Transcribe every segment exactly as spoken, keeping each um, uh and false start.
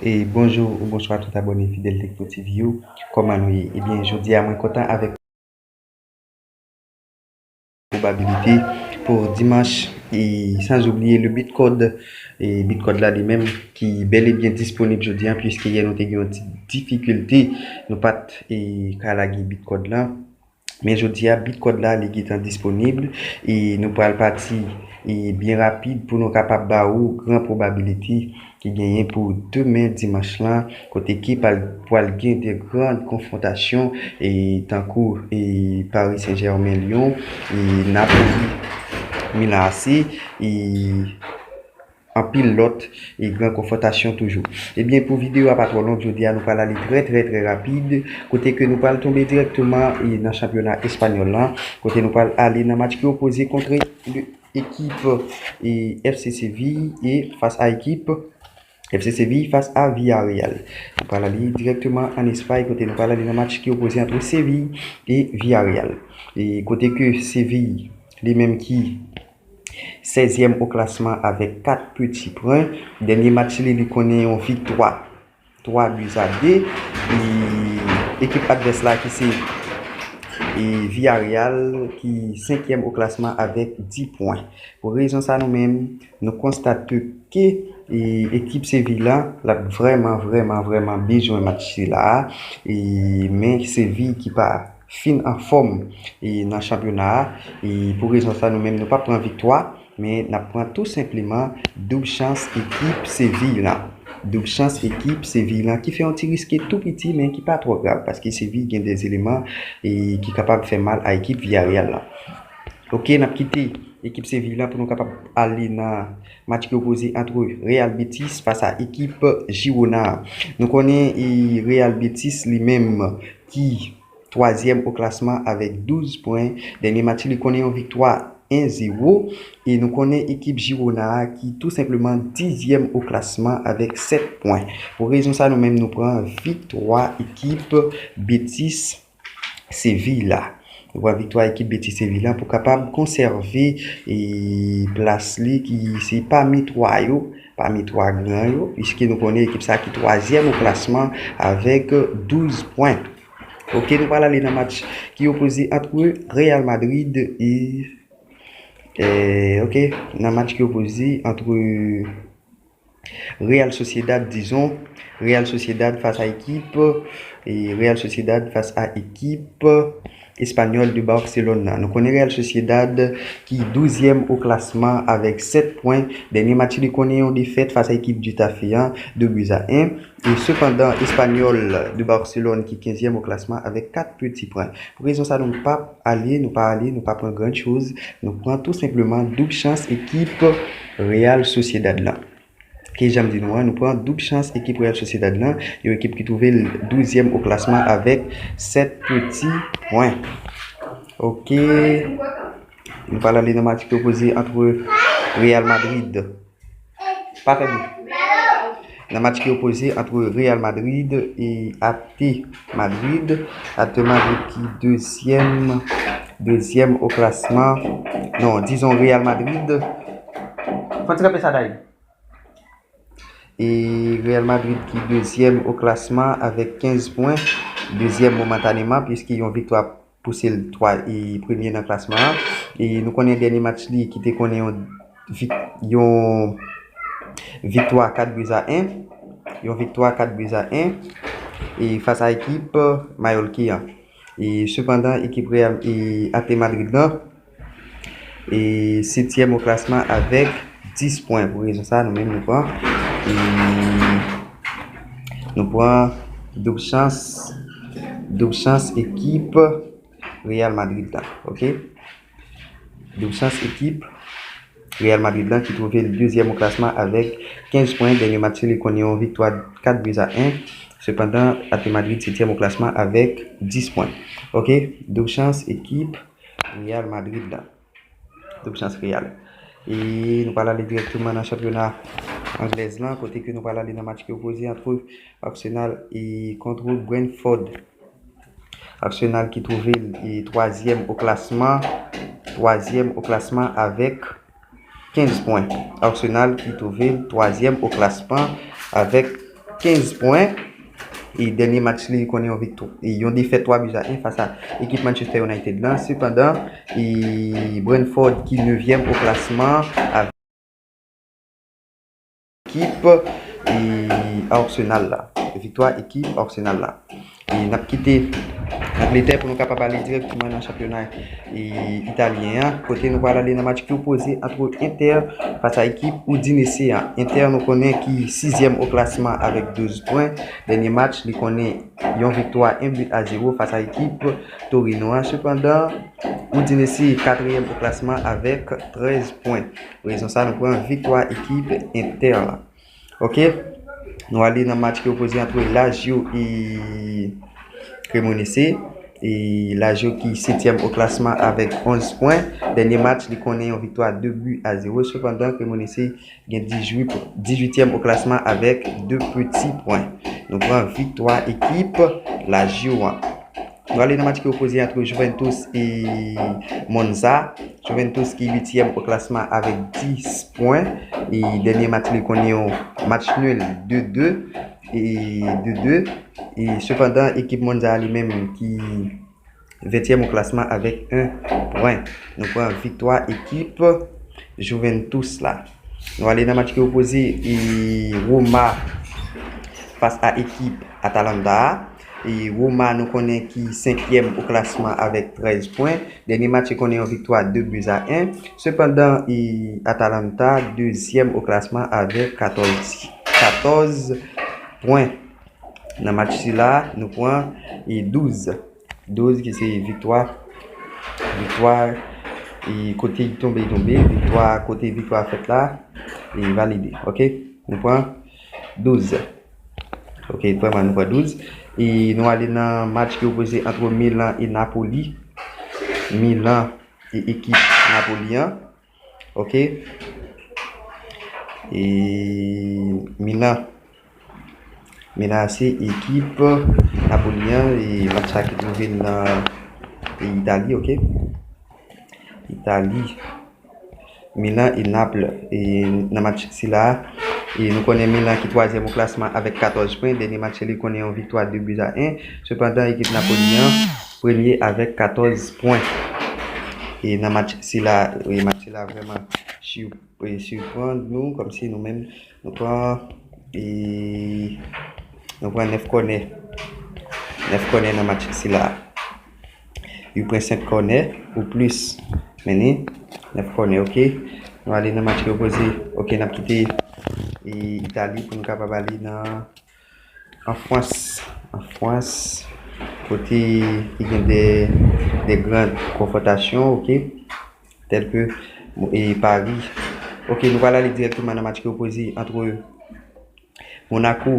E bonjou ou bonswa tout abòne fidèl Tekno T V yo. Kòman nou ye? Ebyen, jodi a mwen kontan avèk pwobabilite pou dimanch, e san oubliye le Bitcode, e Bitcode la li menm ki bèl e byen disponib jodi a, puiske yè nou te gen yon ti difikilte, nou pa t, e, ka lage Bitcode la. Men jodi a, Bitcode la, li gentan disponib, e nou pral pati, e byen rapid pou nou kapab ba ou gran pwobabilite ki genyen pou demen dimanch lan, kote ke pral, pral gen de gran konfwontasyon, e tankou, e Paris Saint-Germain Lyon, e Napoli Milan A C, e anpil lòt, e gran konfwontasyon toujou. Ebyen, pou videyo a pa twò long, jodi a nou pral ale trè, trè, trè rapid, kote ke nou pral tonbe dirèkteman, e nan chanpyona espanyòl lan, kote nou pral ale nan match ki opoze kont le ekip, e F C Séville e fas a ekip F C Séville fas a Villarreal. Nou pral ale dirèkteman ann Espay, kote nou pral ale nan match ki opoze ant Séville e Villarreal. E kote ke Séville, li menm ki sèzyèm o klasman avèk kat peti pwen. Dènye match li, li konnen yon viktwa twa bi a de. E ekip advès la ki se, e Villarreal ki senkyèm o klasman avèk dis pwen. Pou rezon sa nou menm, nou konstate ke, e ekip Séville la, l ap vrèman, vrèman, vrèman bezwen match sila a. E men Séville ki pa fin anfòm, e nan chanpyona a. E pou rezon sa nou menm nou p ap pran viktwa, men n ap pran tou senpleman doub chans ekip Séville lan. Doub chans ekip Séville lan ki fè yon ti riske tou piti, men ki pa twò grav, paske Séville gen de eleman, e ki kapab fè mal a ekip Villarreal lan. Oke, n ap kite ekip Séville lan pou nou kapab ale nan match ki opoze ant Real Betis fas a ekip Girona. Nou konnen, e Real Betis li menm ki twazyèm o klasman avèk douz pwen. Dènye match li konnen yon viktwa en zewo. E nou konnen ekip Girona a ki tou senpleman dizyèm o klasman avèk sèt pwen. Pou rezon sa nou menm nou pran viktwa ekip Betis Séville la. Nou pran viktwa ekip Betis Séville la pou kapab konsève, e plas li ki se pami twa yo, pami twa gran yo, piske nou konnen ekip sa ki twazyèm o klasman avèk douz pwen. Oke, nou pral ale nan match ki opoze ant Real Madrid e, e, oke, nan match ki opoze ant Real Sociedad, dizon, Real Sociedad fas a ekip, e Real Sociedad fas a ekip Espanyòl de Barcelone nan. Nou konnen Real Sociedad ki douzyèm o klasman avèk sèt pwen. Dènye match li konnen yon defèt fas a ekip Getafe an, de bi a en. E sepandan, Espanyòl de Barcelone ki kenzyèm o klasman avèk kat peti pwen. Pou rezon sa nou p ap ale, nou pa ale, nou pa pran gran choz. Nou pran tou senpleman doub chans ekip Real Sociedad lan. Ke jan m di nou an, nou pran doub chans ekip Real Sociedad lan, yon ekip ki twouve l douzyèm o klasman avèk sèt peti pwen. Oke. Nou pral ale nan match ki opoze ant Real Madrid. Pa fè bri. Nan match ki opoze ant Real Madrid e Ate Madrid. Ate Madrid ki dezyèm, dezyèm o klasman. Non, dizon Real Madrid. Fò ti kanpe sa, Daïb. E Real Madrid ki dezyèm o klasman avèk kenz pwen. Dezyèm momantaneman, piske yon viktwa pouse l twa e premye nan klasman an. E nou konnen dènye match li ki te konnen yon vik-, yon viktwa kat bi a en. Yon viktwa kat bi a en. E fas a ekip Mallorca an. E sepandan, ekip Real e Ate Madrid lan e setyèm o klasman avèk dis pwen. Pou rezon sa, nou menm nou pran, e nou pran doub chans, doub chans ekip Real Madrid la. Oke? Doub chans ekip Real Madrid lan ki twouve l dezyèm o klasman avèk kenz pwen. Dènye match li konnen yon viktwa kat bi a en. Sepandan, Ate Madrid setyèm o klasman avèk dis pwen. Oke? Doub chans ekip Real Madrid la. Doub chans Real. E nou pral ale dirèkteman nan chanpyona anglèz lan, kote ke nou pral ale nan match ki opoze ant Arsenal e kont Brentford. Arsenal ki twouve l e twazyèm o klasman, twazyèm o klasman avèk kenz pwen. Arsenal ki twouve l twazyèm o klasman avèk kenz pwen. E dènye match li konnen yon viktwa, e yon defèt twa bi a en fas a ekip Manchester United lan. Sepandan, e Brentford ki nevyèm o klasman avèk ekip e Arsenal la. Viktwa ekip Arsenal la. E n ap kite Angletè pou nou kapab ale dirèkteman nan chanpyona e italyen an, kote nou pral ale nan match ki opoze ant Inter fas a ekip Udinese an. Inter nou konnen ki sizyèm o klasman avèk douz pwen. Dènye match li konnen yon viktwa, en bi a zewo fas a ekip Torino an. Sepandan, Udinese katriyèm o klasman avèk trèz pwen. Rezon sa nou pran viktwa ekip Inter la. Ok, nou ale nan match ki opoze ant Lazio e Cremonese. E Lazio ki setyèm o klasman avèk onz pwen. Dènye match li konnen yon viktwa de bi a zewo. Sepandan, Cremonese gen dizuit, dizuityèm o klasman avèk de peti pwen. Nou pran viktwa ekip Lazio an. Nou ale nan match ki opoze ant Juventus e Monza. Juventus ki uityèm o klasman avèk dis pwen. E dènye match li konnen yon match nul de de. E de de. E sepandan, ekip Monza li menm ki ventyèm o klasman avèk en pwen. Nou pran viktwa ekip Juventus la. Nou ale nan match ki opoze e Roma fas a ekip Atalanta a. E Roma nou konnen ki senkyèm o klasman avèk trèz pwen. Dènye match li konnen yon viktwa de bi a en. Sepandan, e Atalanta dezyèm o klasman avèk katòz, katòz pwen. Nan match sila, nou pran e douz. Douz ki se viktwa. Viktwa e kote li tonbe, li tonbe. Viktwa kote viktwa fèt la, li valide. Ok? Nou pran douz. Ok, vrèman, nou pran douz. E nou ale nan match ki opoze ant Milan e Napoli. Milan e ekip Napoli an. Ok. E Milan. Milan se ekip Napoli an, e match sa ki twouve l nan peyi Itali, ok? Itali. Milan e Naples. E nan match sila, e nou konnen Milan ki twazyèm o klasman avèk katòz pwen. Dènye match li konnen yon viktwa de bi a en. Sepandan, ekip Napoli an premye avèk katòz pwen. E nan match sila, e match sila vrèman si- e siprann nou, kòmsi nou menm, nou pran, e, nou pran nèf kònè. Nèf kònè nan match sila. Yo pran senk kònè ou plis. Mennen nèf kònè, ok. Nou ale nan match ki opoze. Ok, n ap kite, e, Itali pou nou kapab ale nan, an Frans. An Frans, kote ki gen de, de gran konfwontasyon, ok. Tèl ke, e, Paris. Ok, nou pral ale dirèkteman nan match ki opoze ant Monaco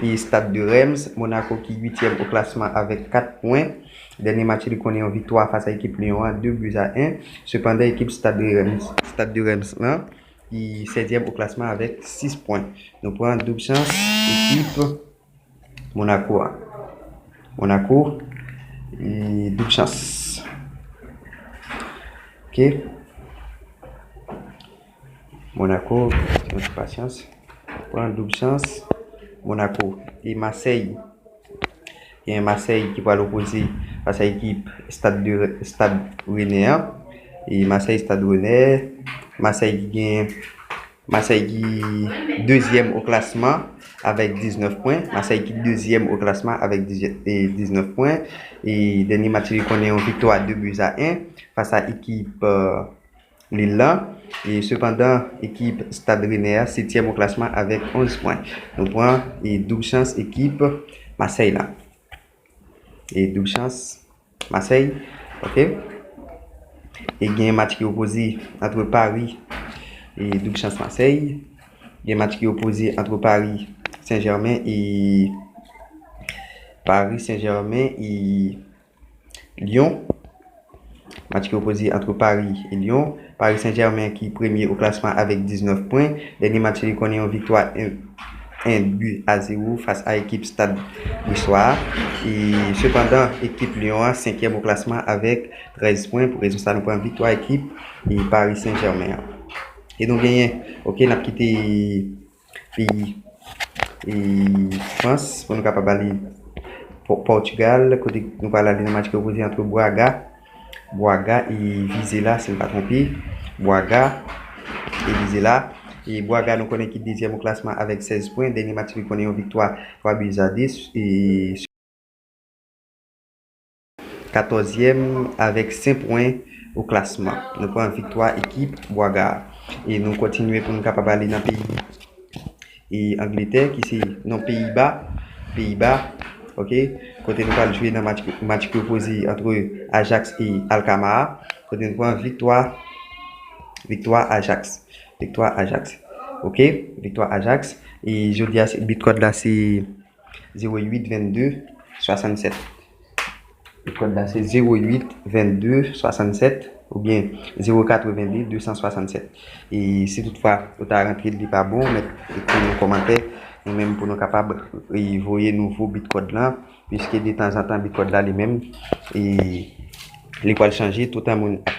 e Stade de Reims. Monaco ki uityèm o klasman avèk kat pwen. Dènye match li konnen yon viktwa fas a ekip Lyon an, de bi a en. Sepandan, ekip Stade de Reims, Stade de Reims lan, ki sèzyèm o klasman avèk sis pwen. Nou pran doub chans, ekip Monaco a. Monaco, e, doub chans. Ok. Monaco, yon ti pasyans. Pran doub chans. Monaco. E Marseille. Gen Marseille ki pral opoze fas a ekip Stade de, Stade Rennais an. E Marseille, Stade Rennais. Marseille ki gen Marseille ki dezyèm o klasman avèk diznèf pwen. Marseille ki dezyèm o klasman avèk diznèf pwen. E dènye match li konnen yon viktwa de bi a en fas a ekip, e, Lille lan. E sepandan, ekip Stade Rennais a setyèm o klasman avèk onz pwen. Nou pran, e, doub chans ekip Marseille lan. E doub chans Marseille, ok. E gen match ki opoze ant Paris e doub chans Marseille. Gen match ki opoze ant Paris Saint-Germain e Paris Saint-Germain e Lyon. Match ki opoze ant Paris e Lyon. Paris Saint-Germain ki premye o klasman avèk diznèf pwen. Dènye match li konnen yon viktwa en bi a zewo fas a ekip Stade Niçois a. E sepandan, ekip Lyon an senkyèm o klasman avèk trèz pwen. Pou rezon sa, nou pran viktwa ekip e Paris Saint-Germain an. E nou genyen, ok, n ap kite peyi e Frans, pou nou kapab ale Pò- Pòtigal, kote nou pral ale nan match ki opoze antre Braga, Braga e Vizela, si m pa twonpe, Braga e Vizela. E Braga, nou konnen ki dezyèm o klasman avèk sèz pwen. Dènye match li konnen yon viktwa twa bi a de. E katòzyèm avèk senk pwen o klasman. Nou pran viktwa ekip Braga. E nou kontinye pou nou kapab ale nan peyi e Angletè, ki se non Peyiba. Peyiba, ok. Kote nou pral jwe nan match, match ki opoze antre Ajax e Alkmaar. Kote nou pran viktwa, viktwa Ajax. Viktwa Ajax. Ok, viktwa Ajax. E jodi a, se- bit kòd la se zewo uit vennde swasannsèt. Bit kòd la se zewo uit vennde swasannsèt oubyen zewo katrevenndi de san swasannsèt. E si toutfwa ou ta rantre l, li pa bon, mèt ekri yon kòmantè. Nou menm pou nou kapab e, voye nouvo bit kòd lan, piske detanzantan bit kòd la li menm e, li pral chanje. Toutan moun ap,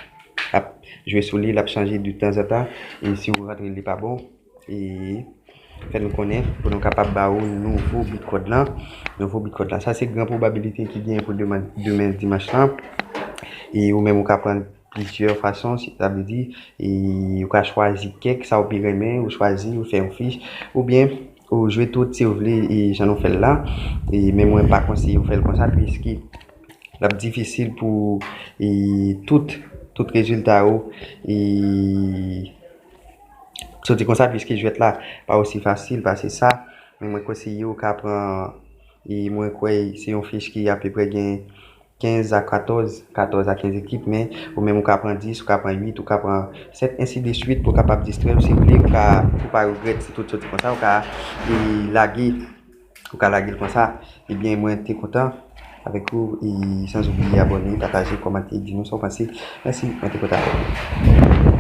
ap jwe sou li, l ap chanje detanzantan. E si ou rantre l, li pa bon. E fè nou konnen pou nou kapab ba ou nouvo bit kòd lan. Nouvo bit kòd lan. Sa se gran pwobabilite ki genyen pou demen, demen dimanch lan. E ou menm ou ka pran plizyè fason, sa vle di, e ou ka chwazi kèk sa ou pi renmen, ou chwazi, ou fè yon fich, oubyen ou jwe tout si ou vle, e jan nou fè l la. E men mwen pa konseye ou fè l konsa, piske l ap difisil pou e, tout, tout rezilta yo e, soti konsa, piske jwèt la pa osi fasil pase sa. Men mwen konseye ou ka pran, e mwen kwè se yon fich ki apeprè gen kenz a katòz, katòz a kenz ekip, men ou menm ou ka pran dis, ou ka pran uit, ou ka pran sèt, ensi de swit, pou kapab distrè w. Si w vle, ou ka, ou pa regrèt si tout soti konsa, ou ka e, lage, ou ka lage l konsa. Ebyen, mwen te kontan avèk ou, e sanzoubliye abòne, pataje, kòmante, di nou sa w panse. Mèsi, mwen te kontan avèk ou.